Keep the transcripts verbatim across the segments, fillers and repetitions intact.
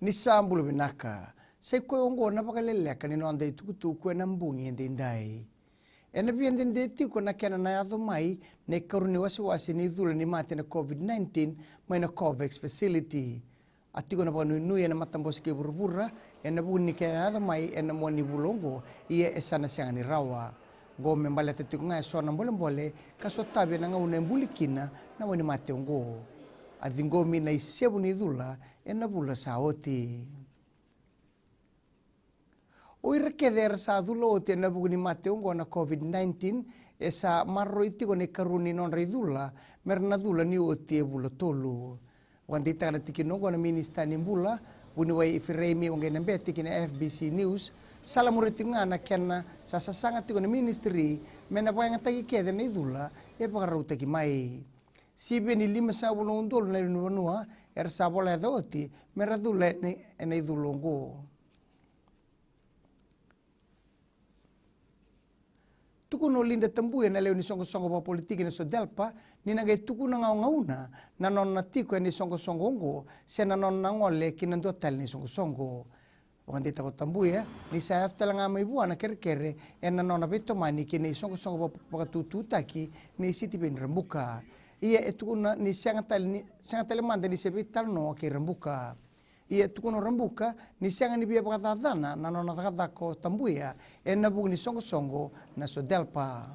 Ni sa bula vinaka. Sa i koya oqo na vakaleleka ni noda i tukutuku ena bogi edaidai. Ena via dede tiko na kena na yaco mai na i karua ni wasewase ni cula ni mate na COVID nineteen mai na COVAX facility. A tiko na vakanuinui ena matabose kei vuravura ena vuku ni kena yaco mai ena mua ni vula oqo, ia e sa na sega ni rawa. Oqo me baleta tiko ga e so na bolebole ka sotavi ena gauna e buli kina na wainimate oqo. A ciqomi na i sevu ni cula ena vula sa oti. O ira kece era sa cula oti ena vuku ni mate oqo na COVID nineteen, e sa maroroi tiko na i karua ni nodra i cula me ra na cula ni oti e vula tolu. Vakadeitaka na tikina oqo na minisita ni bula, vuniwai Ifireimi Waqainabete ki na FBC News, salamuria tiko ga na kena sa sasaga tiko na ministry me na vakayagataki kece na i cula e vakarautaki mai. Sivia ni limasagavulu na udolu na lewe ni vanua era sa vola yaca oti me ra cula ena, ena i cula oqo. Tukuna o Lynda Tabuya na lewe ni soqosoqo vakapolitiki na SODELPA ni na qai tukuna ga o gauna na nona tiko ena i soqosoqo oqo se na nona na gole ki na dua tale na i soqosoqo. Vakadeitaka o Tabuya ni sa yaco tale ga mai vua na kerekere ena nona veitomani ki na i soqosoqo vaka-, vakatututaki ni Sitiveni Rabuka. Ia e tukuna ni sega tale ni, sega tale mada ni se veitalanoa kei Rabuka. Ia e tukuna o Rabuka ni sega ni via vakacacana na nona cakacaka o Tabuya ena vuku ni soqosoqo na SODELPA.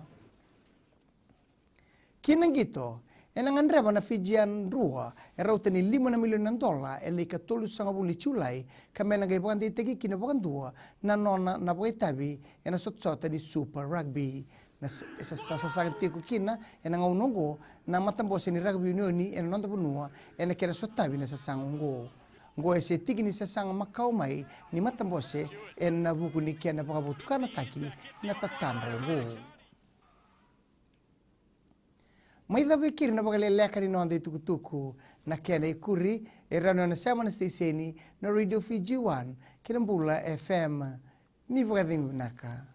Ki na qito, ena gadreva na Fijian Drua e rauta ni lima na milioni na dola ena i katolusagavulu ni Julai, ka me na qai vakadeitaki kina vakadua na nona na vakaitavi ena sotasota ni Super Rugby. Na s-, sa, sa, sa sasaga tiko kina ena gauna oqo na matabose ni rakavi unioni ena noda vanua ena kena sotavi na sasaga oqo. Oqo e se tiki ni sasaga makawa mai ni matabose ena vuku ni kena vakavotukanataki na tatadra oqo. Mai cava e keri na vakaleleka ni noda i tukutuku. Na kena i kuri e rawa ni o na sema na siteseni na Radio Fiji One kei na Bula FM. Ni vakacegu vinaka.